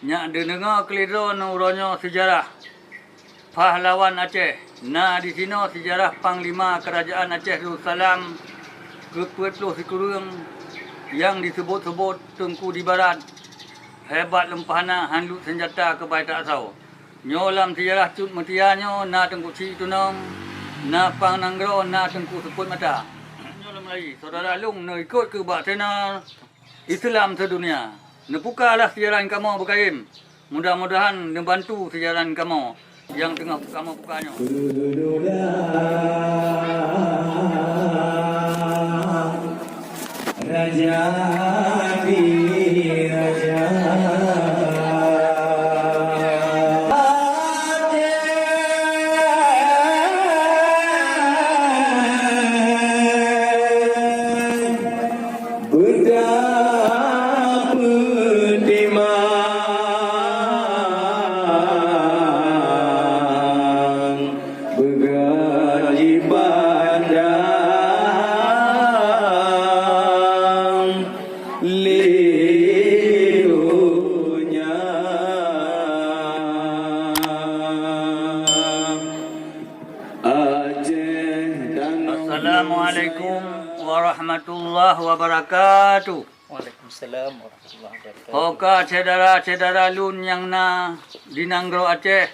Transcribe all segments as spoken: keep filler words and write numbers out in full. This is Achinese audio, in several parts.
Nyak deungoe keu lheueh droeneuh uroe nyoe seujarah pahlawan Aceh. Na disinoe seujarah Panglima Keurajaan Aceh Darussalam keu peuet ploh sikureueng nyang diseubot-seubot Teungku di Barat, hebat leumpah na, han luet seunjata keubai ta asoe. Nyoe lam seujarah Cut Meutia nyoe na Teungku Chik Tunong, na Pang Nanggroe, na Teungku Seupôt Mata. Nyoe lom lagi, syedara lôn neuikot keu bak channel Islam seudunia. Neupukalah seujarah nyang kamoe beukayém. Mudah-mudahan neubantu seujarah nyang kamoe nyang teungoh kamoe puka nyoe. Raja di raja. Beudapeutimang beugaji pandang lé donya. Aceh dan Assalamualaikum warahmatullahi wabarakatuh. Waalaikumsalam warahmatullahi wabarakatuh. Ho ka syedara-syedara lôn nyang na di nanggroe Aceh,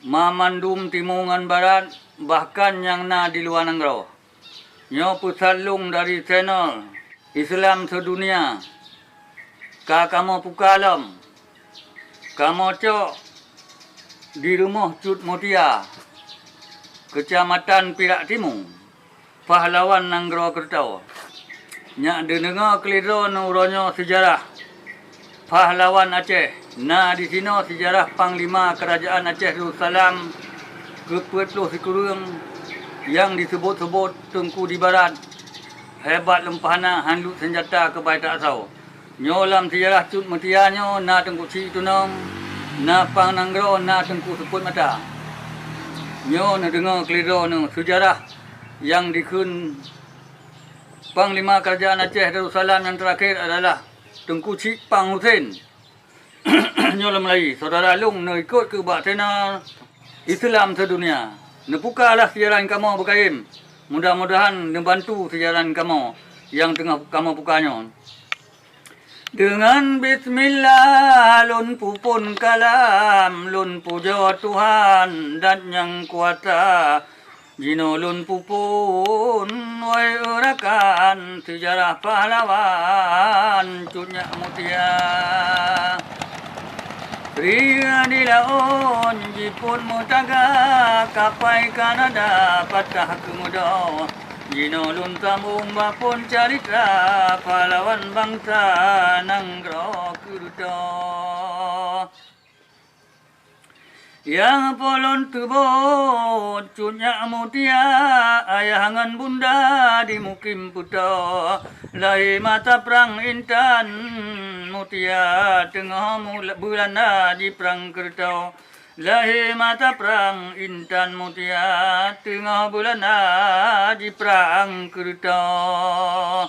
mamandum timu ngon barat, bahkan nyang na di luwa nanggroe. Nyoe peusan lôn dari channel Islam Seudunia. Ka kamoe puka lom. Kamoe cok di rumoh Cut Meutia, Keucamatan Pirak Timu. Pahlawan nanggroe keureutoe. Nyak deungoe keu lheueh droeneuh uroe nyoe seujarah pahlawan Aceh. Na disinoe seujarah Panglima Keurajaan Aceh Darussalam keu peuet ploh sikureueng nyang diseubot-seubot Teungku di Barat, hebat leumpah na, han luet seunjata keubai ta asoe. Nyoe lam seujarah Cut Meutia nyoe na Teungku Chik Tunong, na Pang Nanggroe, na Teungku Seupôt Mata. Nyoe neudeungoe keu lheueh droeneuh seujarah nyang dikheun Panglima Keurajaan Aceh Darussalam nyang teurakhé adalah Teungku Chik Pang Husen. Nyoe lom lagi, syedara lôn neuikot keu bak channel Islam Seudunia. Neupukalah seujarah nyang kamoe beukayém. Mudah-mudahan neubantu seujarah nyang kamoe nyang teungoh kamoe puka nyoe. Deungon bismillah lôn peuphon kalam, lôn pujoe Tuhan dat nyang kuasa. Jinoe lôn peuphon, wai eurakan, seujarah pahlawan Cut Nyak Meutia. Ri di laôt jipot meutaga, kapai Kanada patah keumeudoe. Jinoe lôn sambông bak phon carita, pahlawan bansa nanggroe keureutoe. Nyang po lôn seubot Cut Nyak Meutia, ayah ngon bunda di Mukim Putroe. Lahé masa prang intan Meutia, teungoh mula-, Beulanda jiprang keureutoe. Lahé masa prang intan Meutia, teungoh Beulanda jiprang keureutoe.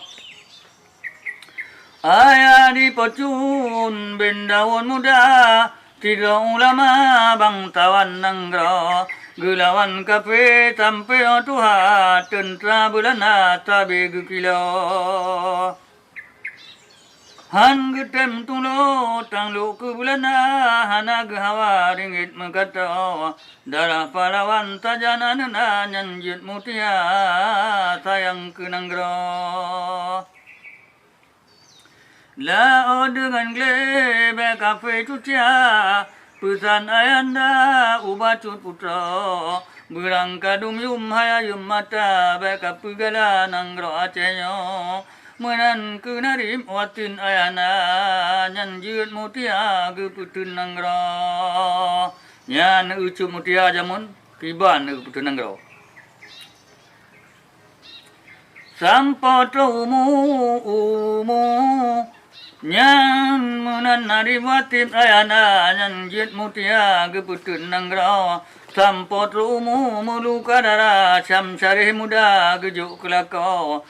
Ayah di Pocun ben dawon muda, sidroe ulama bangsawan nanggroe, geulawan kafé sampoe tuha, teuntra Beulanda sabe geukilo. Han geutem tulok tanglok keu Beulanda, hana geuhawa ringgit meukato. Darah pahlawan sajan aneuk na nyan jeuet Meutia sayang keu nanggroe. Laôt deungon glé bèk kafé cucia, peusan ayanda ubak Cut Putroe. Beurang ka dum yum hai ayeuem mata, bèk kapeugala nanggroe Aceh nyoe. Meunan keuh narib watin ayahna, nyan jeuet Meutia geupeuteun nanggroe. Nyan Cut Meutia jameun kiban geupeuteun nanggroe. Sampoe troh umu, umu nyan meunan narib watin ayahna, nyan jeuet Meutia geupeuteun nanggroe. Sampoe troh umu meuluka dara, Syam Syareh muda geujok keu lakoe.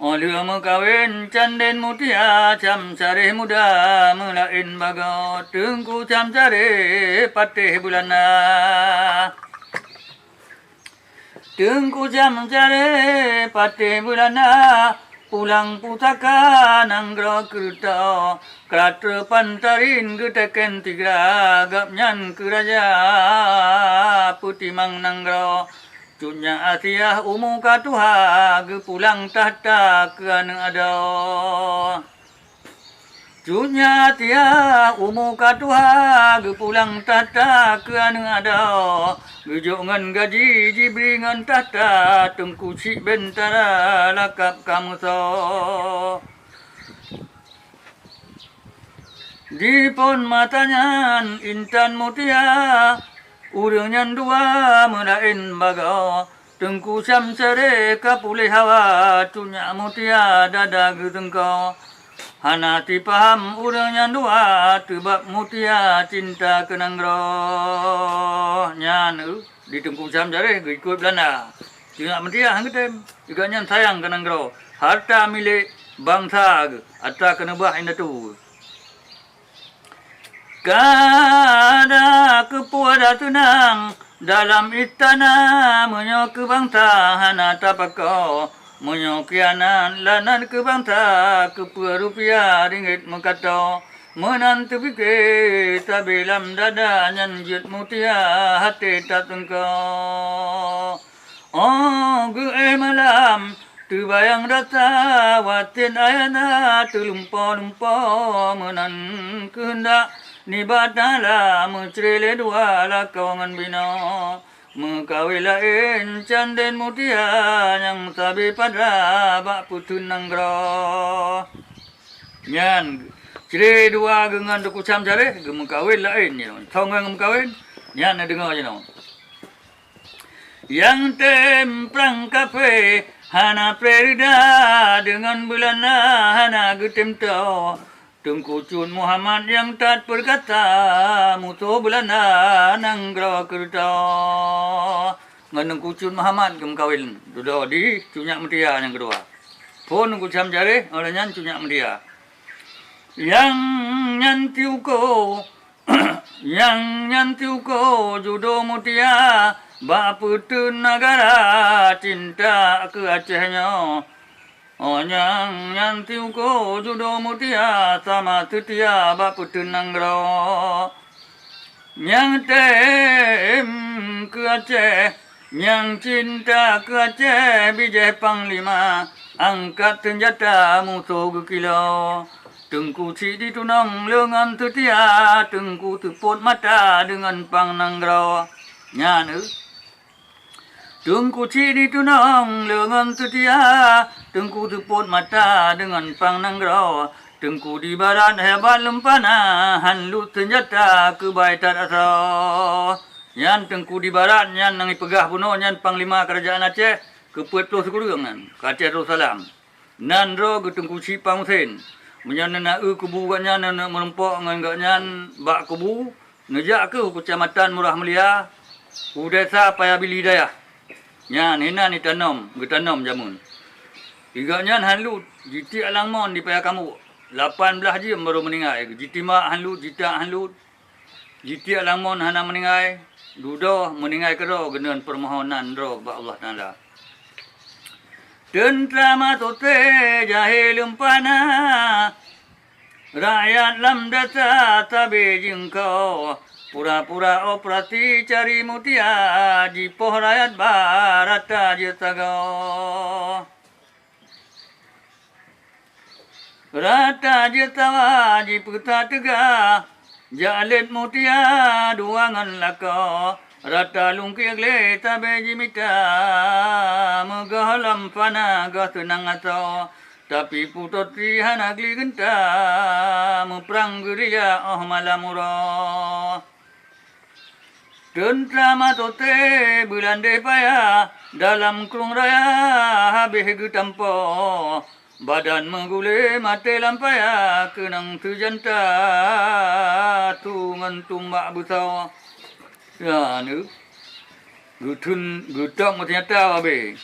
Óh lheueh meukawen candén mutia, Cam Saréh muda meulaén bagoe, Teungku Cam Saréh patéh Beulanda. Teungku Cam Saréh patéh Beulanda, pulang pusaka nanggroe Keureutoe, Krateuh Pantarin geutekén sigra, gobnyan keu raja peutimang nanggroe. Cut Nyak Asiah umu ka tuha, geupulang takhta keu aneuëk adoe. Cut Nyak Asiah umu ka tuha, geupulang takhta keu aneuëk adoe. Geujok ngon gaji jibri ngon takhta, Teungku Chik Bentara lakab ka meusoe. Di phon masa nyan Intan Mutia, ureuëng nyan dua meulaén bagoe. Teungku Cam Saréh ka puléh hawa, Cut Nyak Mutia dada geuteungko. Hana sipaham ureuëng nyan dua, teubab Mutia cinta keu nanggroe. Nyan, eu, di Teungku Cam Saréh geuikot Beulanda. Cut Nyak Mutia han geutem, gobnyan sayang keu nanggroe, hareuta milék bansa geuh, atra keuneubah indatu geuh. Kada keupeue da teunang dalam istana, meunyoe keu bansa hana tapakoe, meunyoe khianat lanat keu bansa, keupeue rupiah ringgit meukato. Meunan teupike sabe lam dada, nyan jeuet Mutia até tateungko. Óh geuéh malam teubayang rasa, watèe ayana teulumpo-lumpo, meunan keuheundak nibak Taala, meucré lé dua lakoe ngon binoe. Meukawen laén candén Mutia, nyang sabe padra bak peuteun nanggroe. Nyan, cré dua geuh ngon Teungku Cam Saréh geumeukawen laén jinoe. Soe nyang geumeukawen? Nyan neudeungoe jinoe. Nyang tem prang kafé hana preh reuda, deungon Beulanda hana geutem toe. Teungku Cut Muhammad nyang that peurkasa, musoh Beulanda nanggroe Keureutoe. Ngon Teungku Cut Muhammad geumeukawen dudoe di Cut Nyak Mutia nyang keudua. Phon Teungku Cam Saréh, óh lheueh nyan Cut Nyak Mutia. Nyang nyan siuko, nyang nyan siuko judo mutia, bak peuteun nagara cinta keu Aceh nyoe. Oh, nyang nyan siuko judo mutia, sama seutia bak peuteun nanggroe. Nyang tem keu Aceh, nyang cinta keu Aceh, bijéh panglima, angkat seunjata musoh geukilo. Teungku Chik di Tunong leungon seutia, Teungku Seupôt Mata deungon pang nanggroe. Nyan, eu. Teungku Chik di Tunong leungon seutia, Teungku Seupôt Mata deungon pang nanggroe, Teungku di Barat hebat lom pana, han lut seunjata keubai that asoe. Nyan Teungku di Barat nyan nyang jipeugah bunoe nyan panglima keurajaan Aceh keu peuet ploh sikureueng nyan, keu Aceh Darussalam. Nan droe geuteungku Chik Pang Husén. Meunyoe na eu kubu gobnyan, na meurumpok ngon gobnyan bak kubu, neujak kheueh u Keucamatan Murah Mulia, u Desa Paya Bili Dayah. Nyan hinan jitanom, geutanom jameun. Gobnyan han lut, jitiek lam mon di Paya Kambok. Lapan blaih jeuem barô meuninggai, jitimbak han lut, jitak han lut. Jitiek lam mon hana meuninggai, dudoe meuninggai keudroe geuneuen peumohonan droe bak Allah Taala. Teuntra Masote jahé lom pana, rakyat lam desa sabe jingko, pura-pura operasi cari mutia, jipoh rakyat ba rata jeuet sagoe. Rata jeuet sawa jipeusa teuga, jak lét mutia dua ngon lakoe. Rata lungkiek glé sabe jimita, meugoh lom pana goh seunang asoe. Tapi Pu Toti hana gli geunta, meuprang geurija óh malam uroe. Teuntra Masote beulandeh paya, dalam krueng raya habéh geutampo. Badan meugulé maté lam paya, keunong seujanta su ngon tumbak beusoe. Nyan, eu, geutheun, geutok meuteunyata habéh.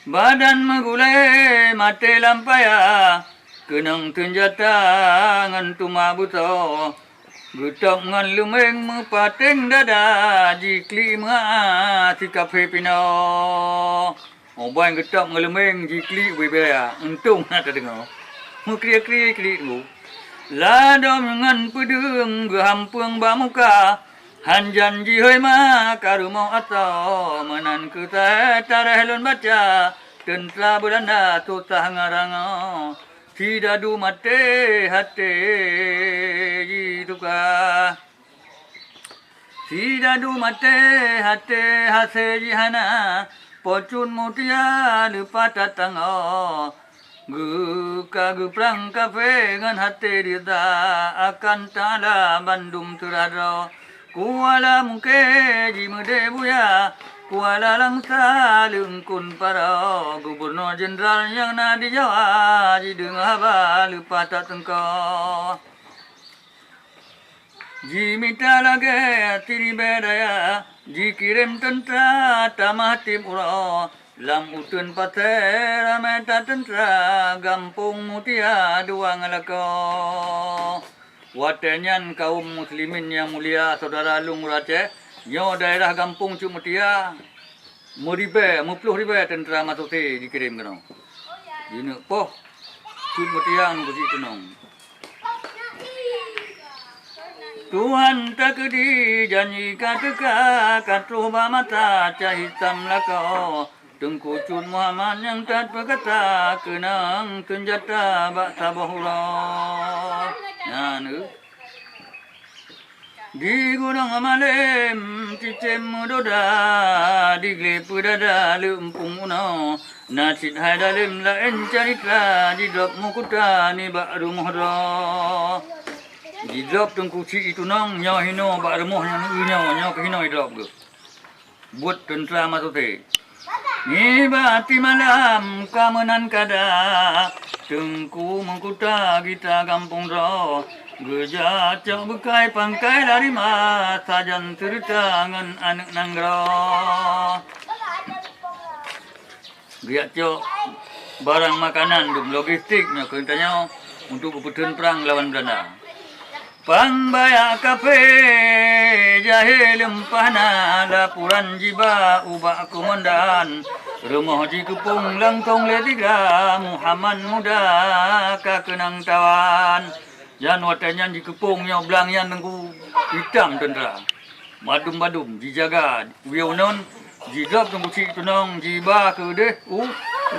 Badan meugulée maté lam paya, keunong teunjata ngon tumak beusoe. Geutôb ngon leumbeng meupaténg dada, jiklik meu'a sikaphe pinoe. Uban geutôb ngon leumbeng jiklik ubé-bé, untông na tadeungoe. Meukriek-kriek klik teungku. Ladôm ngon peudeueng geuhampeueng bak muka, hanjan jihôi ma ka rumoh asoe, meunan keuh sahe tareh lôn baca, teuntra Beulanda susah ngon rangoe. Sidadu maté haté jituka. Sidadu maté haté hase jihana, Po Cut Mutia leupah tatanggoe. Geuka geuprang kaphé ngon haté rida akan taala bandum seurah droe. Kuala Mungke jimeudeh buya, Kuala Langsa leungkon paro. Gubunur Jenderal nyang na di Jawa jideungoe haba leupah tateungko. Jimita lagée siribée daya, jikirém teuntra tamah tieb uroe. Lam uteuen paséh ramé that teuntra, gampông Mutia dua ngon lakoe. Watée nyan kawöm muslimin nyang mulia, syedara lôn ureuëng Aceh, nyoe daerah gampông Cut Mutia, meuribée, meuploh ribée teuntra masoe jikirém keunoe. Jineuk poh Cut Mutia ngon Cut Tunong. Tuhan takeudi janji ka teuka, ka troh bak mata cah hitam lakoe. Teungku Cut Muhammad nyang that peukata, keunong teunjata bak saboh uroe. Nyan, eh. Di gunong malém cicém meudoda, di glé peudada leumpung unoe. Na cit hai dalem laén carita, jidrob meukuta nibak rumoh droe. Jidrob Teungku Cut Tunong nyoe hinoe bak rumoh nyang nyoe, nyoe keuh hinoe jidrob geuh. Buet teuntra masoe. Nibak timalam ka meunan kada, Teungku meukuta gita gampông droe, geujak cok beukai pangkai larima sajan seureuta ngon aneuëk nanggroe. Geujak cok barang makanan dum logistik nyoe keu tanyoe untuk geupeutheun prang lawan Beulanda. Pang bayak kaphé jahé leumpah na laporan jiba ubak komandan. Rumoh jikeupông langsong lé tiga Muhammad Muda ka keunong tawan. Jan watée nyan jikeupông nyoe blang nyan teungku itam teuntra. Badum-badum jijaga. Uyoe unon jidrob Teungku Cut Tunong jiba keudeh u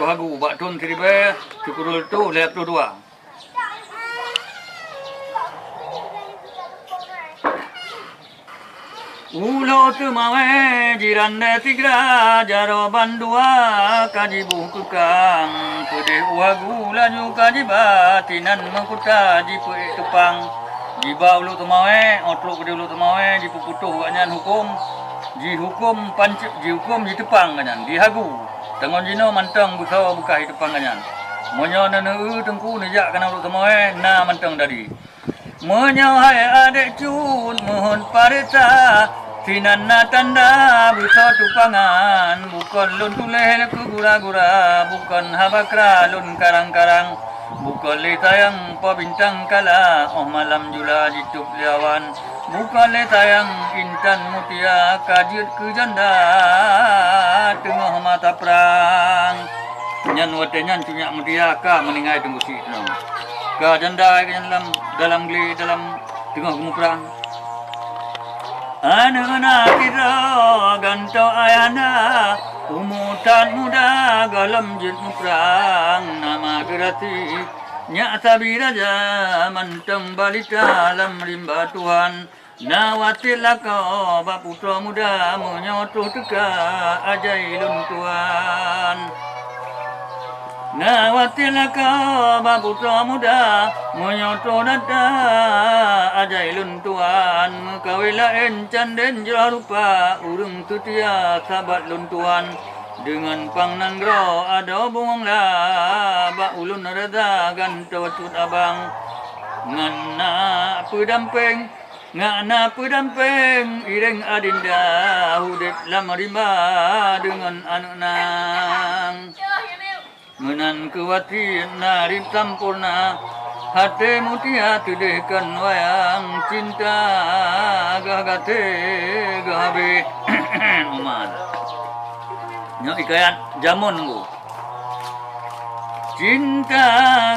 Wagu bak thon siribée sikureueng reutôh lhée ploh dua. Ulo teumawé jirandée sigra, jaroe bandua ka jiboh keukang. Keudeh u Wagu laju ka jiba, sinan meukuta jipeuék teupang. Jiba ulo teumawé, óh trok keudeh ulo teumawé, jipeuputôh gobnyan huköm, jihukôm pancé-, jihukôm jiteupang gobnyan, jihagu. Teungon jinoe mantong beusoe beukah jiteupang gobnyan. Meunyoe neuneue teungku neujak keunan ulo teumawé, na mantong tadi. Meunyoe hai adék cut meuheuet paresa, sinan na tanda beusoe teupangan. Bukon lôn tuléh keu gura-gura, bukon haba kra lôn karang-karang. Bukon lé sayang po bintang kala, óh malam jula jitôb lé awan. Bukon lé sayang intan mutia ka jeuet keu janda teungoh masa prang. Nyan watée nyan Cut Nyak Mutia ka meuninggai Teungku Cut Tunong. Ka janda geuh nyan lam, dalam glé, dalam teungoh geumuprang. Aneuëk na sidroe gantoe ayahanda, umu that muda gohlom jeuet muprang, nama geurati Nyak Sabi Raja mantong balita lam rimba Tuhan. Na wasiet lakoe bak putroe muda, meunyoe troh teuka ajai lôn tuan. Na wasiet lakoe bak putroe muda, meunyoe troh teuka ajai lôn tuan. Meukawen laén candén jroh rupa, ureuëng seutia sabat lôn tuan. Deungon pang nanggroe adoe bungong la, bak ulôn rada gantoe cut abang. Ngon na peudampéng Ngon na peudampéng iréng adinda, udeb lam rimba deungon aneuëk nang. Meunan keuh wasiet na rib sampoereuna, até Mutia teudeh kon wayang, cinta gah gaté gah habéh. Umat. Nyoe hikayat jameun nggu. Cinta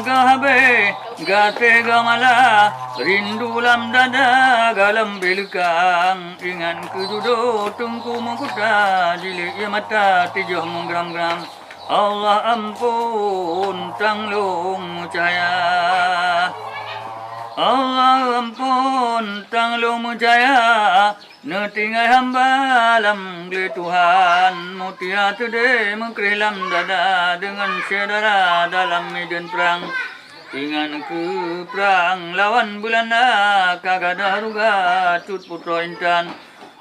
gah habéh, gaté gah malah, rindu lam dada galom beuleukang. Ingat keu judo Teungku Meukuta, jilek ie mata tijoh meugram-gram. Allah amphon tang lôn meucaya. Allah amphon tang lôn meucaya. Neutinggai hamba lam glé Tuhan, Mutia teudeh meukreh lam dada deungon syedara dalam medan prang. Ingat keu prang lawan Beulanda ka gadôh ruga cut putroe intan.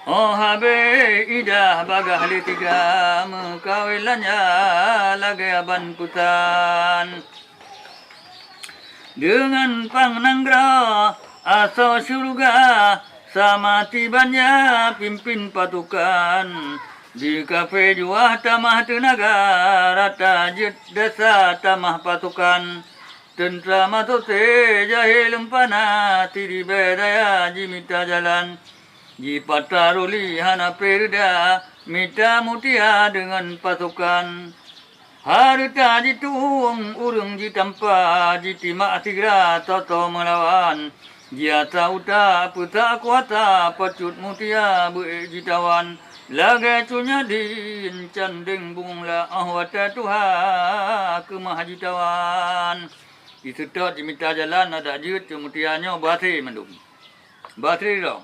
Oh habéh idah bagaih lé tiga, meukawen lanja lagée aban peusan. Deungon pang nanggroe asoe syeuruga, sama tibanja pimpin pasukan. Di kaphé juah tamah teunaga, rata jeuet desa tamah pasukan. Teuntra masose jahé leumpana, siribée daya jimita jalan. Jipata ruli hana peureuda, mita Mutia deungon pasukan. Hareuta jitueng ureuëng jitampa, jitimak sigra soe-soe meulawan. Jiasa uta peutak kuasa, pacut Mutia beuék jitawan. Lagée cunyadin candeng bungla, óh watée tuha keumah jitawan. Jiseutôt jimita jalan, adak jeuet keu Mutia nyoe beuhasé mandum. Beuhasé ridong.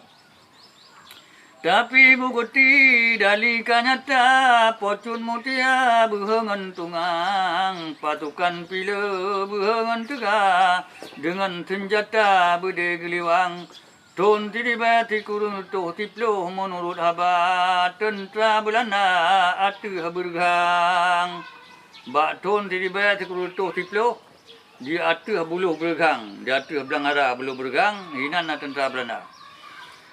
Tapi bukeuti dali ka nyata, pacut Mutia beuhongon tungang, pasukan pile beuhongon teuga, deungon seunjata beudé geuliwang. Thon siribée sikureueng reutôh siploh meunurot haba teuntra Beulanda ateueh beureugang. Bak thon siribée sikureueng reutôh siploh, di ateueh buloh beureugang, di ateueh Beulangara buloh beureugang, hinan na teuntra Beulanda.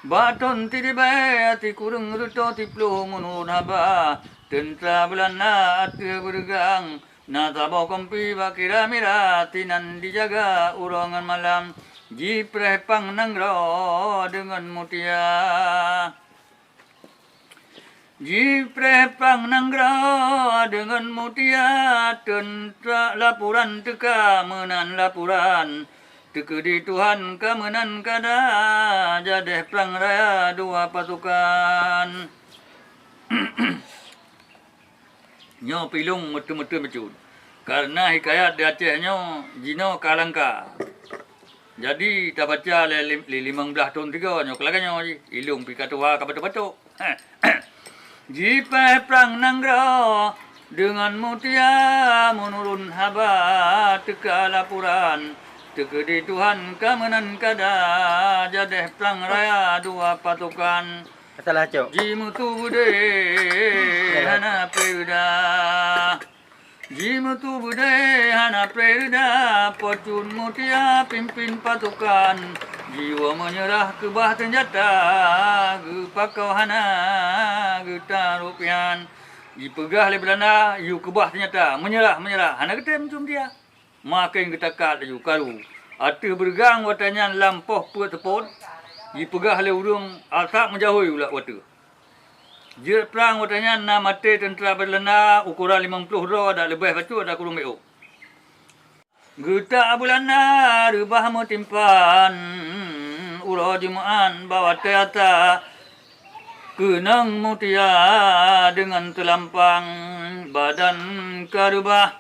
Bak thon siribée sikureueng reutôh siploh meunurot haba teuntra Beulanda ateueh beureugang, na saboh kompi bak kira mira, sinan jijaga uroe ngon malam, jipreh pang nanggroe deungon Mutia. Jipreh pang nanggroe deungon Mutia, teuntra laporan teuka meunan laporan. Teukeudi Tuhan ka meunan kada, jadeh prang raya dua pasukan. Nyoe pilong meuteumeuteum bacut. Karena hikayat di Aceh nyoe jinoe ka langka. Jadi tabaca lé lim-, lé limong blaih thon sigoe nyoe keu lagée nyoe jih, ilong pih ka tuha ka batok-batok. Jipreh prang nanggroe deungon Mutia, meunurot haba teuka laporan. Teukeudi Tuhan ka meunan kada, jadeh prang raya dua pasukan. Salah cok. Jimeutu beudé hana peureuda. Jimeutu beudé hana peureuda, pacut Mutia pimpin pasukan. Jiwoe meunyeurah keubah seunjata, geupakoe hana geutarok pian. Jipeugah lé Beulanda, yue keubah seunjata, meunyeurah, meunyeurah, hana geutem cit Mutia. Maken geutakat laju karu. Ateueh beureugang watée nyan lam poh peuet seupôt, jipeugah lé ureuëng asab meujahôi ulat watée. Jeuet prang watée nyan na maté teuntra Beulanda ukoran limong ploh droe dak leubeh bacut dak kureueng bék ôk. Geutak Beulanda reubah meutimpan uroe Jumat bak watée ata. Keunong Mutia deungon teulampang, badan ka reubah.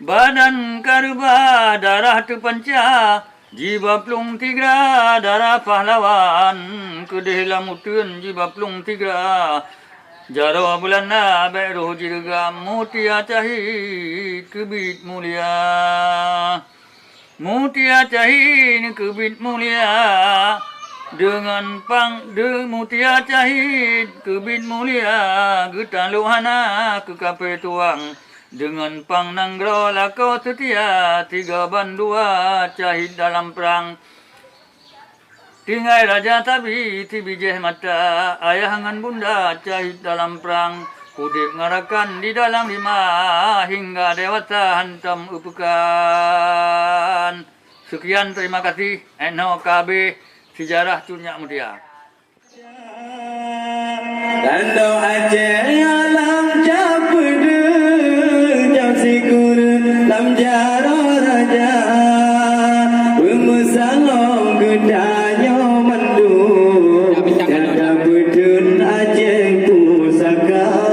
Badan ka reubah, darah teupanca, jiba plueng tigra darah pahlawan, keudeh lam uteuen jiba plueng tigra. Jaroe Beulanda bék roh jireugam, Mutia Cahit keubiet mulia. Mutia Cahit keubiet mulia, deungon pang de Mutia Cahit keubiet mulia, geutalok hana keu kaphé tuang. Deungon pang nanggroe lakoe seutia, tiga bandua cahit dalam prang. Tinggai Raja Sabi sibijéh mata, ayah ngon bunda cahit dalam prang. Udeb ngon rakan di dalam hima, hingga dewasa hantom upeukan. Seukian, terima kasih. Enoe ka habéh sejarah Cut Nyak Mutia. Tandok Aceh alam capeudeuh, jam sikureueng lam jaroe raja. Beumeusangoe geutanyoe mandum, nyang ka peuteun Aceh pusaka.